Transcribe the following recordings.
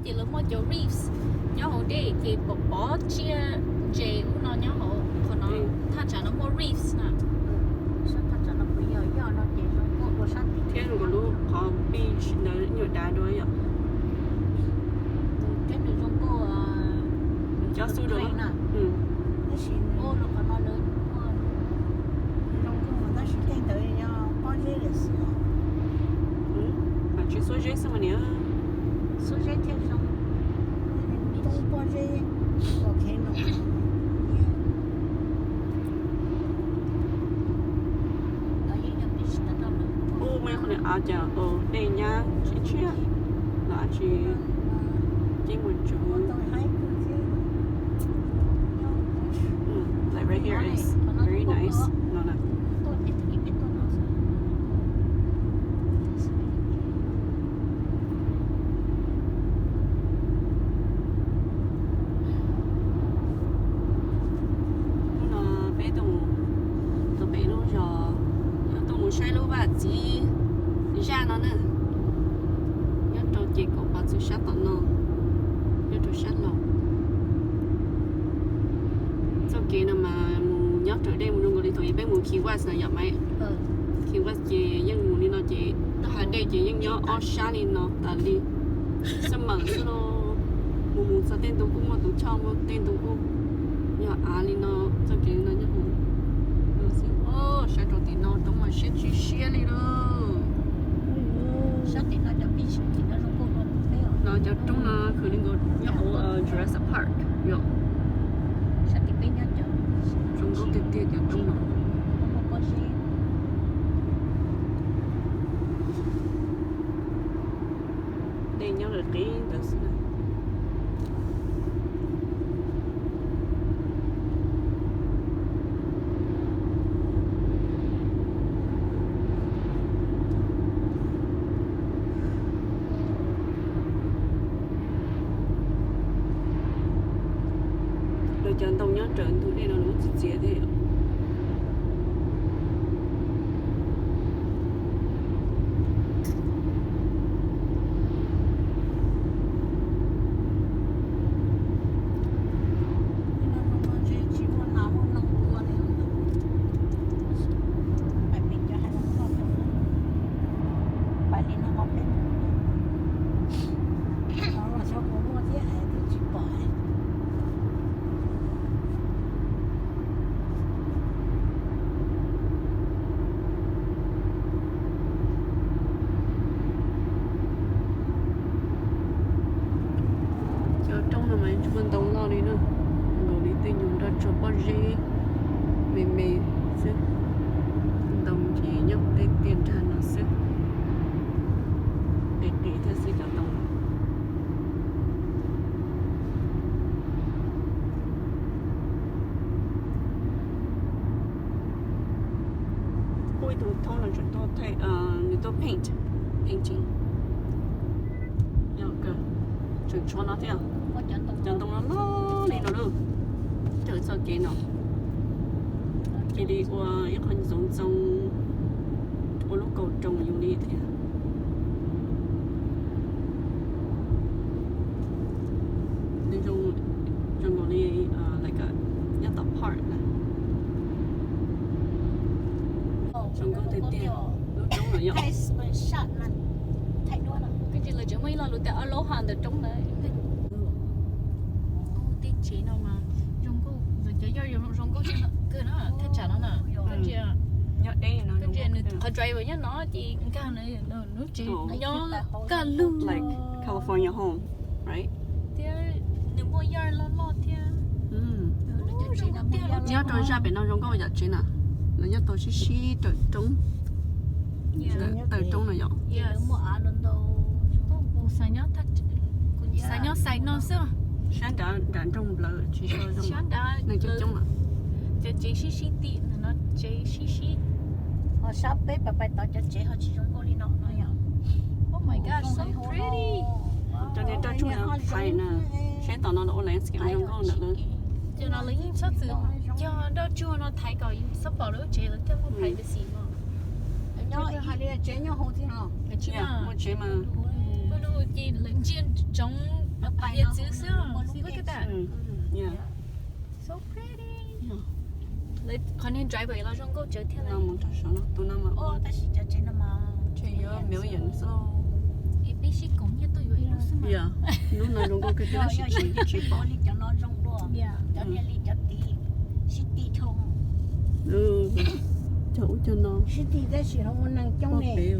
Ces lawv muaj cov reefs nyob hauv dej ces pom pov tsiaj ntses ub no nyob hauv qhov no. Thaj tsam no muaj reefs na. Thiab nws lub qhov beach ntawd nyuag dav dua yom. Thiab nws zoo nkauj, cov xub dua na. Tab sis qhov no lawv zoo nkauj tab sis tej ntawd yog pob zeb lawm xwb. Mas tsis xuab zeb xwb mas niam. Xuab zeb thiaj zoo. Toob pob zeb volcano. Ub, muaj ib qho niam av cas dej nyab tshiab tshiab los ab tsi, ces mus tsuv. Like right here is very nice no na. Hnub no peb tuaj mus rau pem lub zos, yuav tuaj mus saib lub vaj txiv zaj no na. Nyob rau ces kaum pas txog sab tom no, nyob rau sab laug. Txoj kev no mas mus nyob raws dej mus zoo nkaus li thaum peb mus Key West na yom maiv. Key West ces yeej mus li no ces tau hav dej ces yeej nyob ob sab li no tas li. Xab maws xwb lauj. Mus mus txog tej ntug kuj muaj tus choj, muaj tej ntug kuj yog av li no. Txoj kev li no nyob mus xwb. Saib rau tim no roob mas siab tsis siab li lauj. No cov roob no khwv li nkaus nyob hauv Jurassic Park yom. Zoo nkauj tiag tiag cov roob no. Dej nyob lawm qib ntawd xwb. Lawv cov ntoo nyob raws ntug dej no lawv muab txiav txiav thiab. Cov roob no mas tsis muaj ntoo loj li na, nkaus li tej nyuag nroj tsuag pob zeb me me xwb. Ntoo ces nyob tej tiaj nrag no xwb. Qis qis thiab xwb cov ntoo. Kuj ib tug thoob no tseem tuaj thaij, nws tuaj paint, painting. Yog kawg, tseem tshuav no thiab. Cov ntoo no loj li no lawm, raws txoj kev no cia li ua ib qho ntxoov ntxoo, ua lub kaus roos yus li thiab. Nws zoo, zoo nkaus li, like, nyob tom park na. Zoo nkauj tiag tiag, lub roob no yom. Twb tsis, lawv tseem muaj ib lo lus tias Aloha ntawm roob ntawd. Tej tsev no mas zoo nkauj, lawv cov yoj zoo nkauj kawg na, thaj tsam no na. Koj ntsia, koj ntsia nws qhov driver nyob no ces nkag nws lub tsev nyob kaj lug. Like California home, right? Thiab nws muaj yaj loj loj thiab. Nyob rau zaj pem no zoo nkauj yam tsev na, lawv nyob tau sib sib raws roob, taws roob no yom. Xav nyob xais no xwb. Sab nrad nram nroog nplawv tsis zoo, neeg coob coob lawm. Cov tsev sib sib tim no, tsev sib sib. Ho sab peb pais pais tod cov tsev ho tsis zoo nkauj li no no yom. Oh my gosh, so pretty. Cov niag raj tsuag no hais na, saib tom no lawv ua landscape zoo nkauj ntawm lawv. Cov no lawv yeej txhob txwm cog raj tsuag no thaiv kom yus txhob pom lawv lub tsev, lawv thiaj muaj privacy no. Muaj tsev mas. Ces lawv ntsia ntsoov Yog txwv xwb, look at that. So pretty. Lawv qhov niag driver los zoo nkauj tsawv thiab. Tus no mas, ntshe yuav million xwb. Es peb sib koom nyiaj tuaj yuav ib lub xwb mas. Lub no zoo nkauj kawg thiab, tsis, tsis pom. Cog ub cog no. Pem.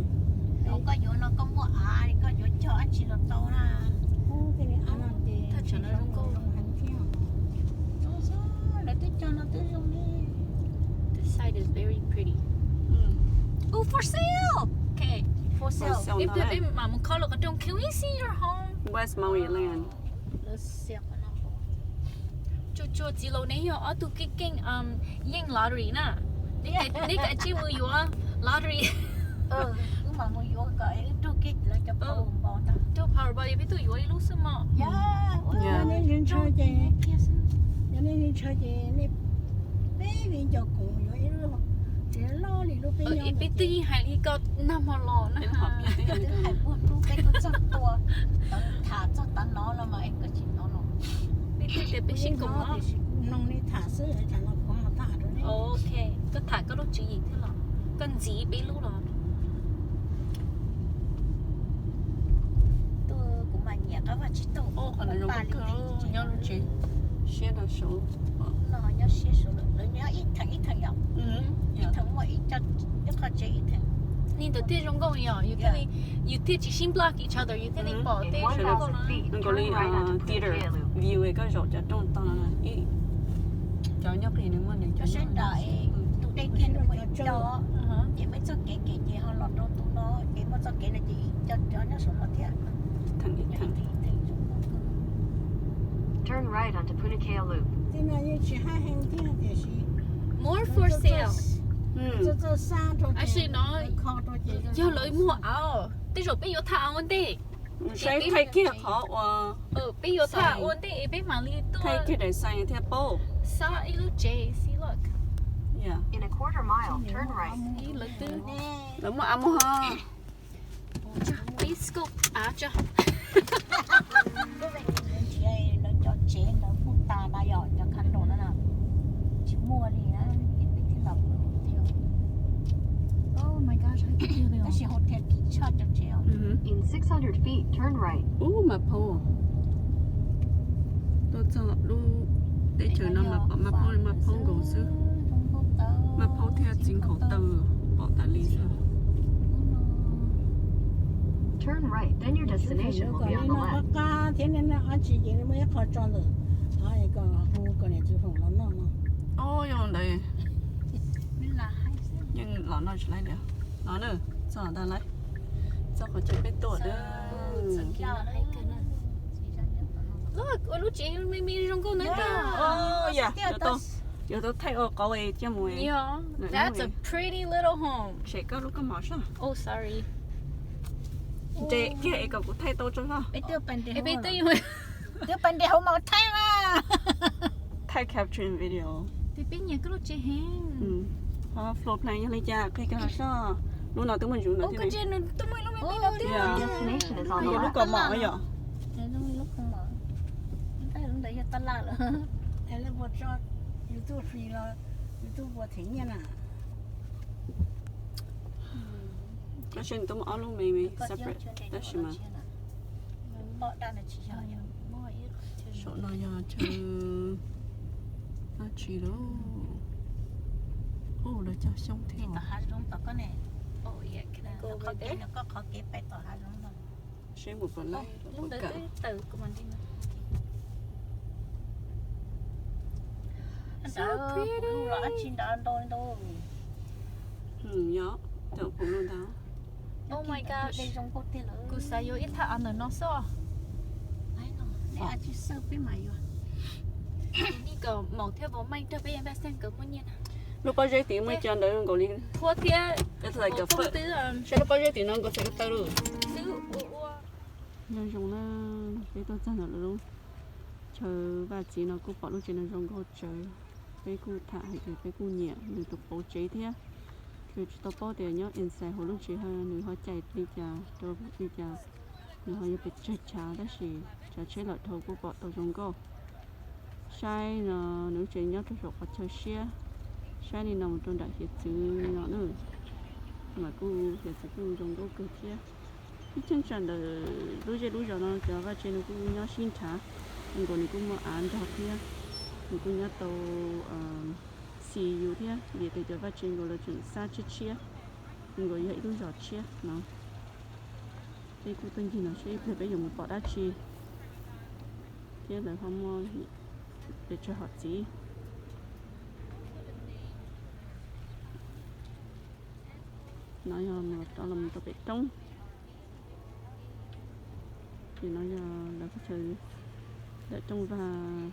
Koj yuav no koj muaj av li, koj yuav cog dab tsi los tau na. Thaj tsam no zoo nkauj. Lawv twb cog no twb zoo li. This side is very pretty. Oh, for sale. Okay, for sale. Peb mam mus kho lawv qhov rooj. Can we see your home? West Maui Land. Tsuas tsuas txiv laus, neb yog ob tug keej keej yeej lottery na. Neb kav tsij mus yuav lottery. Wb mam mus yuav kom wb raug kev lawv cov Powerball. Raug Powerball, peb tuaj yuav ib lub xwb mog. Yog nej ntshaw ces, yog nej ntshaw ces nej peb viv ncaus koom yuav ib lub, tsev loj li lub peb nyob. Peb twb yeej hais li koj nag hmo los na. Twb hais puag tub peb tuaj txog tua, tham txog tav no los mas es koj tsis hnov los. Peb twb tias peb sib koom los. Mloog nej tham xwb, tsam no kuv ho tham rau nej. Ok, koj tham koj lub tswv yim thiab los, koj ntxiv peb lub los. Tuaj kuv mas nyiam qab vaj tsib taug. Qhov no zoo nkauj kawg, nyob lub tsev siab rau saud. No nyob siab saud, lawv nyob ib theem ib theem yom. Ib theem muaj ib qho tsev ib theem. Li ntawd thiaj zoo nkauj yom, yus thiaj li, yus thiaj tsis sib block each other, yus thiaj li pom tej zoo nkauj no. Nkaus li theater view koj zaum cov rooj tog, cov nyob qis nws muaj nws cov. Saib nram tus dej kiag nws muaj ib co, ces muaj txoj kev kev ces ho los rau tus no, ces muaj txoj kev no ces ib co cov nyob saum no thiab. Theem ib theem. Turn right onto Punakea Loop. Tej no yeej tsis haj heev thiab tiam sis more for sale. Txoj xa rau ces, yog lawv muag av, tej zaum peb yuav tham ua ntej. Saib thaij kiag qhov uas, peb yuav tham ua ntej es peb mam li tuaj thaij kiag daim xais thiaj paub. Xa ib lub tsev, see, look. In a quarter mile, turn right. Lawv twb, lawv muaj av muag ho. Peb scope av tso. Lawv cov tsev lawv kuj tas na yom, cov condo no na, tsis muaj li na, ces peb thiaj los. Oh my gosh, tab sis hotel kim tshaj cov tsev os. In six hundred feet, turn right. Ub, mas phau. Tuaj txog lub teb chaws no mas pom mas phau, mas phau nkaus xwb. Mas phau thiab txiv nkhaus taw pom tas li xwb. Turn right, then your destination will be on the left. Qab qab thiab nej noj dab tsi ces nej muaj ib qho tso ntawm, kom hu kom niam txiv foom los noj no. Ob, yog ntawd. Yeej los noj tsis laib li. Los na, txog ntawd lawm. Txog qhov chaw peb tuaj na. Ua lub tsev me me zoo nkauj ntawd tiag. Yuav tau thaij ua qauv coj mus. That's a pretty little home. Sem koj lub koj mom soj. Oh, sorry. Nres kiag es kom kuv thaij tau tso. Peb twb, twb pas nres hauv mas thaij mas. Thaij capture video. Peb nyiam koj lub tsev heev. Ho floor plan yog li cas qhia kiag los soj. Lub no twb muaj ntsuv ntawd thiab. Lub koj mom yom. Lub ntawd yog tab laj lawm. Yus tuaj free los yus tuaj puas them nyiaj na. Koj saib nws twb muaj ob lub me me separate tab sis mas saum no yog chaw dab tsi lauj. Ub, lawv cog xyoob thiab. Seb mus puas laij. Yog, cov pum lub ntawd. Oh my gosh, kuv xav yuav ib thaj av ntawm no xwb. Kom maum thiab vauv Meej nrog peb yeej paj xeej nkawd muaj nyiaj na. Lub pob zeb tim muaj cov ntawd nkaus li qhuab thiab. Saib lub pob zeb tim no nkaus txhais ko taw lawm. Nyob zoo na, peb tuaj txog ntawm lub chaw vaj txiv no kuj pom lub tsev no zoo nkauj tsawv. Peb kuj tham hais tias peb kuj nyiam nws tus qauv tsev thiab. Ces tsis tau paub tias nyob inside hauv lub tsev nws ho cais li cas rau li cas. Nws ho yog pes tsawg chav tab sis chav tsheb lawm dhau kuj pom tau zoo nkauj. Saib no, nws lub tsev nyob rau saum qhov chaw siab. Saib li no mus rau nram hiav txwv no na, mas kuj hiav txwv kuj zoo nkauj kawg thiab. Ib cheeb tsam ntawm lub zej lub zos no cov vaj tsev nws kuj nyob sib nrhav, nkaus nws kuj muaj av nrog thiab, nws kuj nyob tau xis yus thiab vim tias cov vaj tsev nkaus lawv tseem xab tshiab tshiab, nkaus yog ib lub zos tshiab no. Peb kuj tuaj ncig no saib ib pliag peb yuav mus pom dab tsi thiab lawv ho muaj pes tsawg hom txiv. No yog mus rau los mus rau pem roob. Ces no yog lawv qhov chaw ntawm rooj vag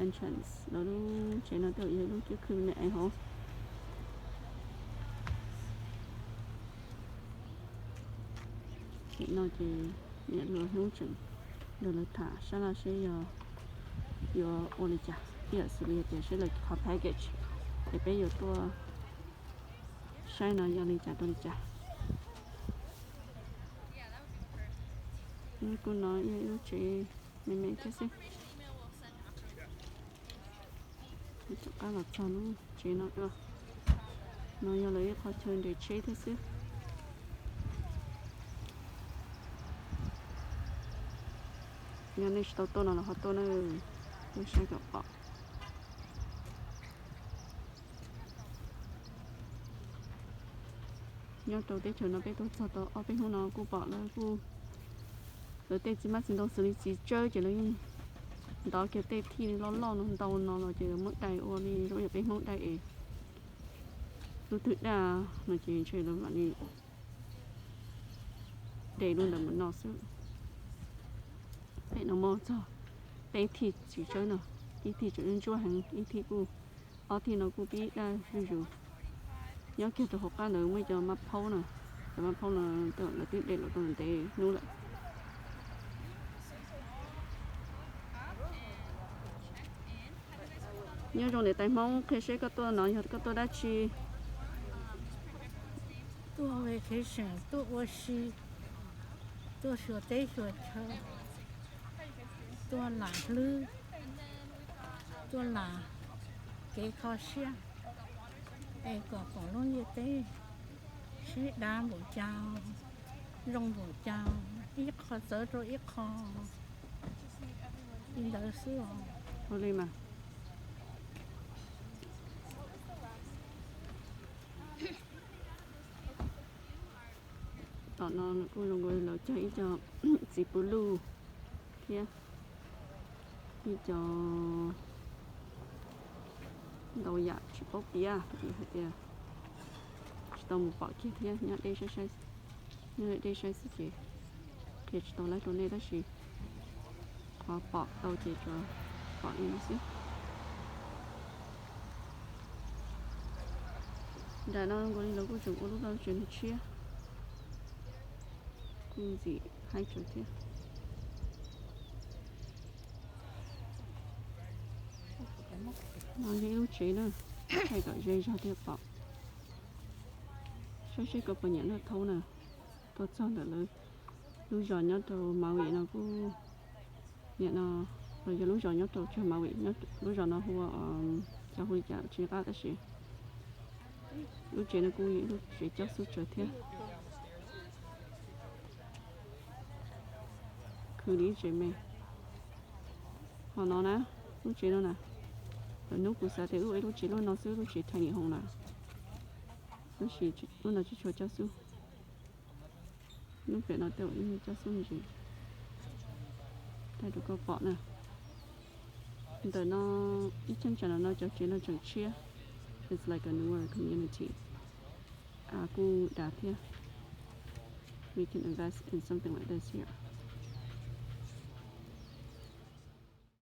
entrance, lawv lub tsev no twb yog ib lub cuab khw me me hauv. Pem no ces niam hluas hnub tseem nrog lawv tham sab laj seb yog yuav ua li cas, ib yam xws li tias seb lawv qhov package es peb yuav tuaj saib no yog li cas rau li cas. Kuj no yog ib lub tsev me me thiab xwb. Rov qab los txog lub tsev no dua. No yog lawv ib qho chaw nres tsheb thiab xwb. Yog nej tsis tau tuaj no los ho tuaj na, tuaj saib kom pom. Nyob rau teb chaws no peb tuaj txog tau ob peb hnub no kuj pom lawv kuj, lawv tej txiv hmab txiv ntoo xws li txiv tsawb ces lawv yeej ntov kiag tej thij loj loj no ntau no los ces lawv muab dai ua li zoo yam peb Hmoob dai es lub twg daj no ces ntshe lawv mam li de lub ntawd mus no xwb. Pem no muaj txog peb thij txiv tsawb no, ib thij tseem ntsuab heev, ib thij kuj, ob thij no kuj pib daj zuj zus. Nyob kiag rau hauv qab ntawd muaj ib co mab phaub no, cov mab phaub no lawv twb de los tau ntev hnub lawm. Nyob zoo niam tais Hmoob, qhia seb koj tuaj no yog koj tuaj dab tsi? Tuaj vacation, tuaj ua si, tuaj xyuas teb xyuas chaw, tuaj lam hlwb, tuaj lam kev kho siab, es kom pom lub ntiaj teb seb dav npaum cas, zoo npaum cas, ib qho txawv rau ib qho li ntawd xwb os. Ua li mas. Tom no kuj zoo nkaus lawv cog ib co txiv pw luj thiab ib co ntau yam tsis paub piav vim hais tias tsis tau mus pom kiag thiab, nyob deb saib, nyob deb saib xwb ces qhia tsis tau lawv rau nej tab sis qhov pom tau ces tsuas pom li no xwb. Nram no nkaus li lawv kuj tseem ua lub vaj tsev nws tshiab, kuj ntxim haib tsawv thiab. No yog ib lub tsev na, thaij kom ze zog thiaj pom. Saib seb koj puas nyiam noj thaub na. Tuaj txog ntawm lawv lub zos nyob rau Maui no kuj, nim no los yog lub zos nyob rau chaw Maui, lub zos no hu ua, xyov hu li cas tsis nco qab tab sis lub tsev no kuj yog ib lub tsev cob xub tsawv thiab. Khwv li ib tsev me. Ho no na, lub tsev no na, lawv hnub kuv xav tias wb ua ib lub tsev lub no xwb, lub tsev tiny home na, tab sis lub no tsis tshua cob xub. Lub pem no tej zaum yeej cob xub ntsis. Thaij rau koj pom na. Ntawm no ib cheeb tsam no cov tsev no tseem tshiab. It's like a newer community. Kuj dav thiab. We can invest in something like this here.